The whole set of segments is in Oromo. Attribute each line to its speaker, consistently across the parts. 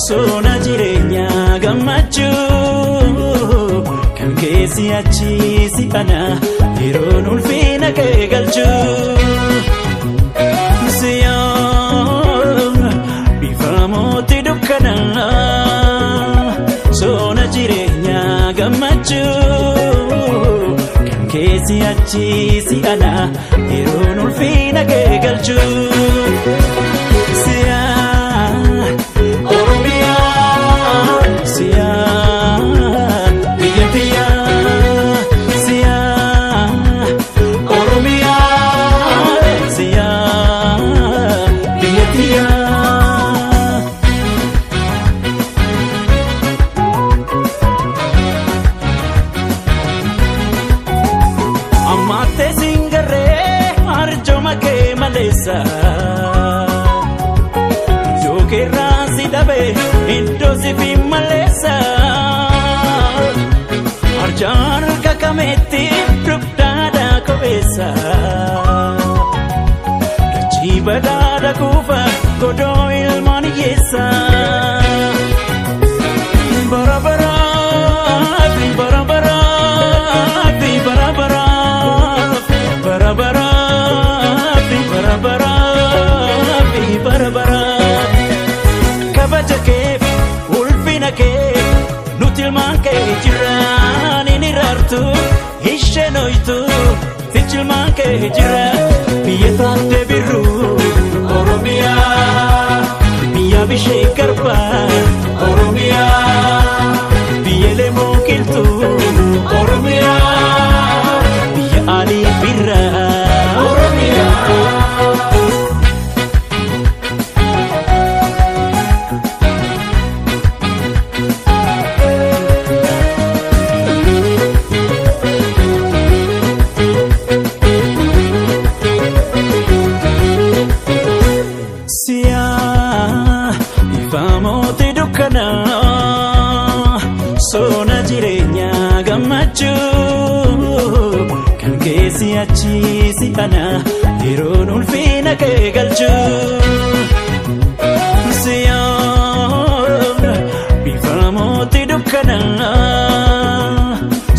Speaker 1: Sona jireenya gammachuu kan keessi achi si ana yeroon ulfina kee galchuu. Siyaa bifa mootii dukkanaa sona jireenya gammachuu kan keessi achi si ana yeroon ulfina kee galchuu. Iddoo keerraa si dhabe iddoo si fi maleessa arjaan harka kameetti dugdaadhaa kopheessa dachii badhaadha kuufa godoo ilmaan hiyyeessa. Bara baraaf bara baraaf bara baraaf bara baraaf. Bara bara kabaja kee ulfina kee nuti ilmaan kee jiraan inni raartu isheen hoytu sichi ilmaan kee jira biyya taate birruu Oromiyaa biyya bishee garbaa Oromiyaa biyya lemoo qilxuu Oromiyaa biyya alii birraa Oromiyaa. Sona jireenya gammachuu kan keessi achi si ana yeroon ulfina kee galchuu. Siyaa bifa mootii dukkanaa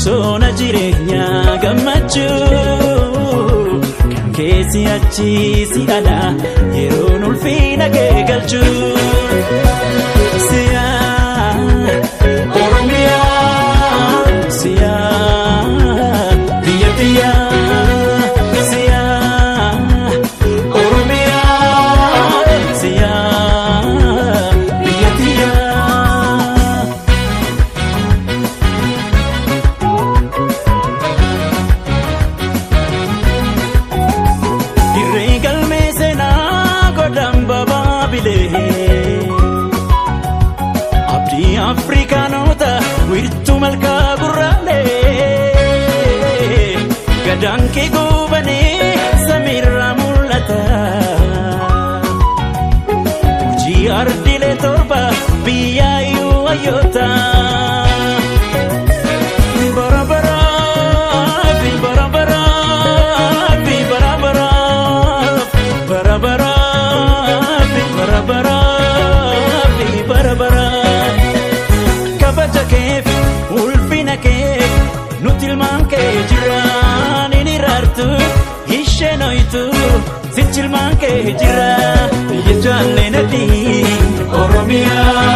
Speaker 1: sona jireenya gammachuu kan keessi achi si ana yeroon ulfina kee galchuu. Siyaa. Oromiyaa siyaa biyya tiyyaa siyaa Oromiyaa siyaa biyya tiyyaa. Dirree galmee seenaa godhan babaabilee. Abdii Afrikaanota wiirtuu malkaa gurraalee gadaan kee goobanii samiirraa mul'ata. Hojii ardiilee torba biyyaa iyyuu hayyoota. Bara baraaf bara baraaf bara baraaf bara baraaf bara baraaf bara baraaf. Kabaja keef ulfina kee nuti ilmaan kee jiraan inni raartu isheen hoytu sichi ilmaan kee jira biyya jaallee nadhii Oromiyaa